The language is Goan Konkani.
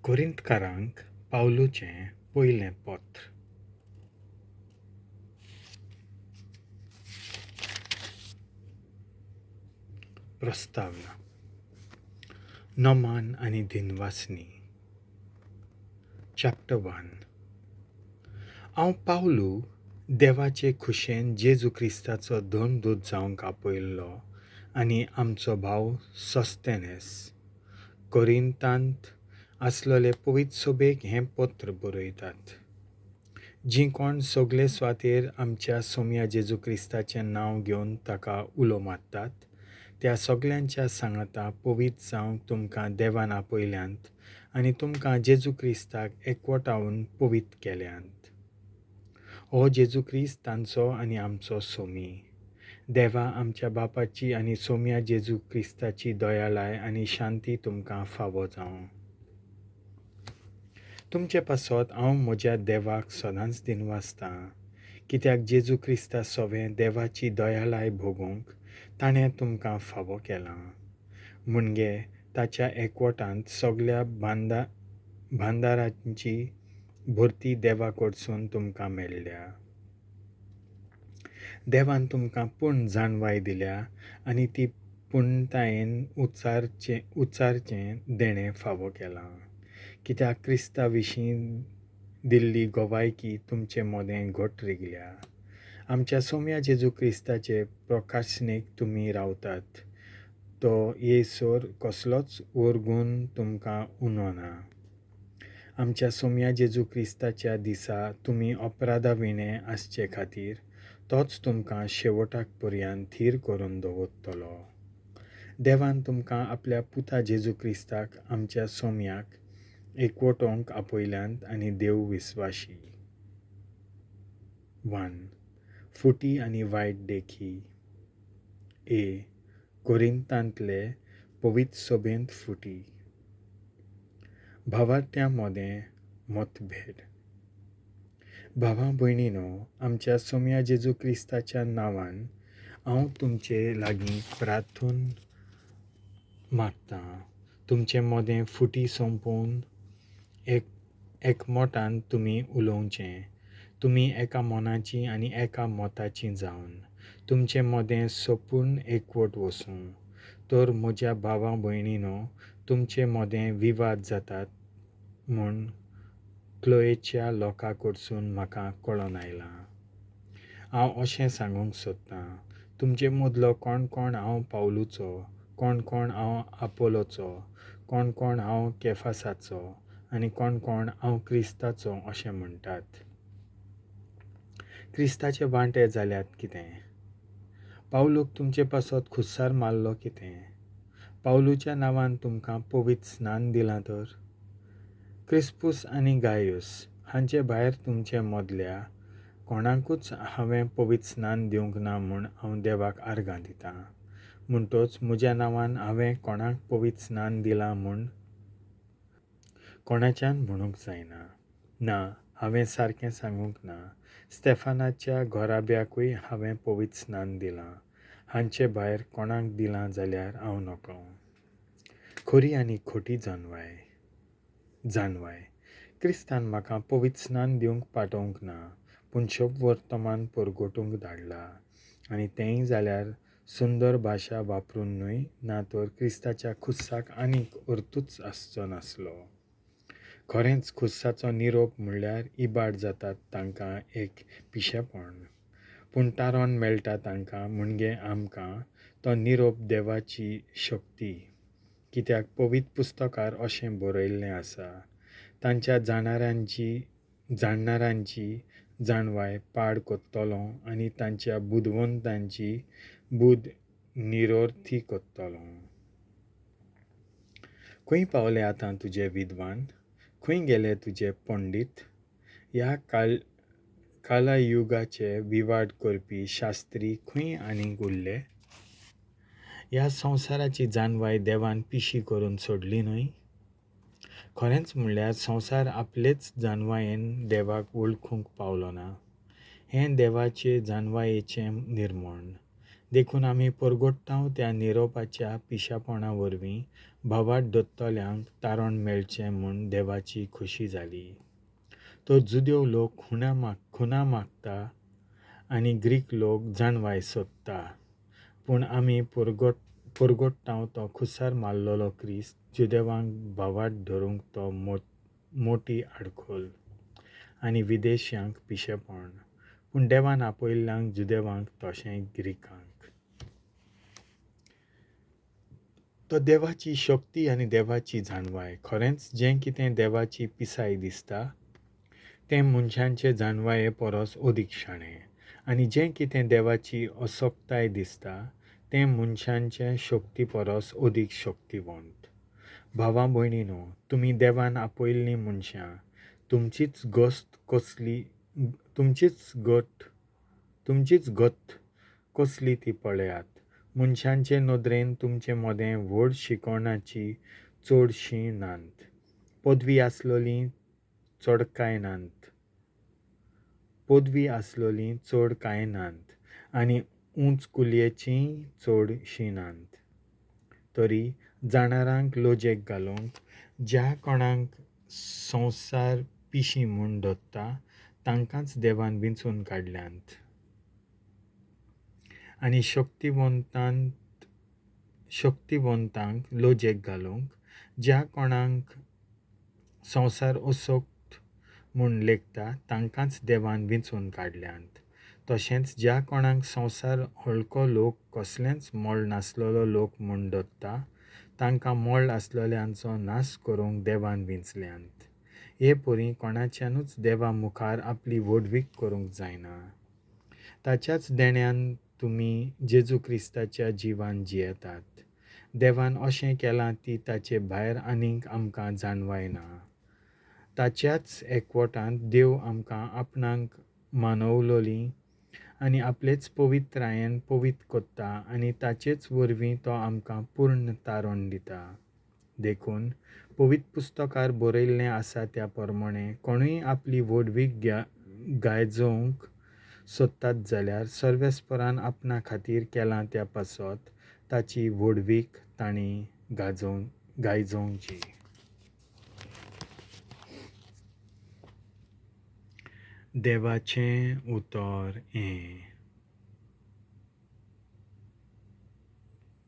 कोरिंतकारांक पावलूचें पयलें पत्र. प्रस्तावना. नमान आनी दिनवासनी. चॅप्टर 1. हांव पावलू देवाचे खुशेन जेजू क्रिस्ताचो धर्मदूत जावंक आपयल्लो आनी आमचो भाव सोस्तेनेस कोरिंतांत आसलोले पवित्र सभेक हें पत्र बरयतात, जीं कोण सगळे सुवातेर आमच्या सोम्या जेजू क्रिस्ताचें नांव घेवन ताका उलो मारतात त्या सगल्यांच्या सांगाता पवित्र जावंक तुमकां देवान आपयल्यांत आनी तुमकां जेजू क्रिस्ताक एकवटावन पवित्र केल्यांत. हो जेजू क्रिस्त तांचो आनी आमचो सोमी. देवा आमच्या बापाची आनी सोम्या जेजू क्रिस्ताची दयाळाय आनी शांती तुमकां फावो जावं. तुमचे पासत हांव म्हज्या देवाक सदांच दिनवासतां, कित्याक जेजू क्रिस्ता सोवें देवाची दयाळाय भोगूंक ताणें तुमकां फावो केलां. म्हणजे ताच्या एकवटांत सगल्या भांदारांची भरती देवा कडसून तुमकां मेळ्ळ्या. देवान तुमकां पूर्ण जाणवाय दिल्या आनी ती पूर्णतायेन उच्चारचें देणें फावो केलां, कित्याक क्रिस्ता विशीं दिल्ली गवायकी तुमचे मदें घट रिगल्या. आमच्या सोम्या जेजू क्रिस्ताचे प्रकाशनेक तुमी रावतात, तो येसर कसलोच वर्गून तुमकां उणो ना. आमच्या सोम्या जेजू क्रिस्ताच्या दिसा तुमी अपराधा विणें आसचे खातीर तोच तुमकां शेवटाक पर्यंत थीर करून दवरतलो. देवान तुमकां आपल्या पुता जेजू क्रिस्ताक आमच्या सोम्याक एकवटोवंक आपयल्यांत आनी देव विस्वाशी. 1. फुटी आनी वायट देखी. ए. कोरिंतांतले पवित्र सभेंत फुटी. भावार्थ्यां मदें मतभेद. भावा भयणीनो, आमच्या सोम्या जेजू क्रिस्ताच्या नांवान हांव तुमचे लागीं प्रार्थून मागतां, तुमचे मदें फुटी सोंपोवन एकमोटान तुमी उलोवचें. तुमी एका मनाची आनी एका मताची जावन तुमचे मदें सोपूर्ण एकवट वसूं. तर म्हज्या भावा भयणीनो, तुमचे मदें विवाद जातात म्हूण क्लोयेच्या लोकां कडसून म्हाका कळोन आयलां. हांव अशें सांगूंक सोदतां, तुमचे मदलो कोण कोण हांव पावलूचो, कोण कोण हांव आपोलोचो, कोण कोण हांव केफासाचो आनी कोण कोण हांव क्रिस्ताचो अशें म्हणटात. क्रिस्ताचे वांटे जाल्यात कितें? पावलूक तुमचे पासत खुस्सार मारलो कितें? पावलूच्या नांवान तुमकां पवित्र स्नान दिलां तर? क्रिस्पूस आनी गायूस हांचे भायर तुमचे मदल्या कोणाकूच हांवें पवित्र स्नान दिवंक ना म्हूण हांव देवाक आर्गां दितां. म्हणटोच म्हज्या नांवान हांवें कोणाक पवित्र स्नान दिलां म्हूण कोणाच्यान म्हणूंक जायना. ना, हांवें सारकें सांगूंक ना. स्टेफानाच्या घराब्याकूय हांवें पवित्र स्नान दिलां. हांचे भायर कोणाक दिलां जाल्यार हांव नकळो. खरी आनी खोटी जाणवाय. क्रिस्तान म्हाका पवित्र स्नान दिवंक पाठोवंक ना, पूण शुभवर्तमान परगटूंक धाडला, आनी तेंय जाल्यार सुंदर भाशा वापरून न्हय, ना तर क्रिस्ताच्या खुस्साक आनीक अर्थूच आसचो नासलो. खरेंच खुस्साचो निरोप म्हणल्यार इबाड जातात तांकां एक पिशेपण, पूण तारण मेळटा तांकां म्हणजे आमकां तो निरोप देवाची शक्ती. कित्याक पवित्र पुस्तकार अशें बरयल्लें आसा, तांच्या जाणणारांची जाणवाय पाड कोत्तलो आनी तांच्या बुदवंतांची बुद निरोर्थी कोत्तलो. खंय पावले आतां तुजे विद्वान? खंय गेले तुजे पंडीत? ह्या कालयुगाचे विवाद करपी शास्त्री खंय आनीक उरले? ह्या संवसाराची जाणवाय देवान पिशी करून सोडली न्हय? खरेंच म्हणल्यार संवसार आपलेच जाणवायेन देवाक वळखूंक पावलो ना. हें देवाचे जाणवायेचें निर्मण. देखून आमी परगोट्टांव त्या निरोपाच्या पिशेपणा वरवीं भावार्त दत्तल्यांक तारण मेळचें म्हूण देवाची खोशी जाली. तो जुदेव लोक खुना मागता आनी ग्रीक लोक जाणवाय सोदता. पूण आमी परगोट्टांव तो खुसार मारलेलो क्रिस्त जुदेवांक भावार्त धरूंक तो मोटी आडखोल आनी विदेश्यांक पिशेपण. पूण देवान आपयल्ल्यांक जुदेवांक तशें ग्रिकांक. तो देवाची शक्ती आनी देवाची जाणवाय. खरेंच जें कितें देवाची पिसाय दिसता तें मनशांचे जाणवाये परस अदीक शाणें आनी जें कितें देवाची असक्ताय दिसता तें मनशांचे शक्ती परस अदीक शक्तिवंत. भावा भयणीनो, तुमी देवान आपयल्लीं मनशां, तुमचीच गस्त कसली तुमचीच गत कसली ती पळयात. मनशांचे नदरेन तुमचे मदें व्हड शिकवणाची चडशीं नात, पदवी आसलोली चड कांय नात, पदवी आसलोली चड कांय नात आनी उंच कुलयेचीं चडशीं नात. तरी जाणारांक लजेक घालूंक ज्या कोणाक संवसार पिशीं म्हूण धरता तांकांच देवान विंचून काडल्यांत आनी शक्तिवंतांक लजेक घालूंक ज्या कोणाक संवसार असक्त म्हूण लेखता तांकांच देवान विंचून काडल्यांत. तशेंच ज्या कोणाक संवसार हळको लोक कसलेंच मोल नासलेलो लोक म्हूण धरता तांकां मोल आसलेल्यांचो नाश करूंक देवान विंचल्यांत. हे परी कोणाच्यानूच देवा मुखार आपली व्हडवीक करूंक जायना. ताच्याच देण्यान तुमी जेजू क्रिस्ताच्या जिवान जियेतात. देवान अशें केलां ती ताचे भायर आनीक आमकां जाणवाय ना. ताच्याच एकवटांत देव आमकां आपणाक मानवलोली आनी आपलेच पवित्रायेन पवित्र करता आनी ताचेच वरवीं तो आमकां पूर्ण तारण दिता. देखून पवित्र पुस्तकार बरयल्लें आसा त्या प्रमाणें कोणूय आपली व्हडवीक गायजोवंक सोदतात जाल्यार सर्वेस्परान आपणा खातीर केलां त्या पासत ताची व्हडवीक तांणी गायजोवची. देवाचें उतर हें.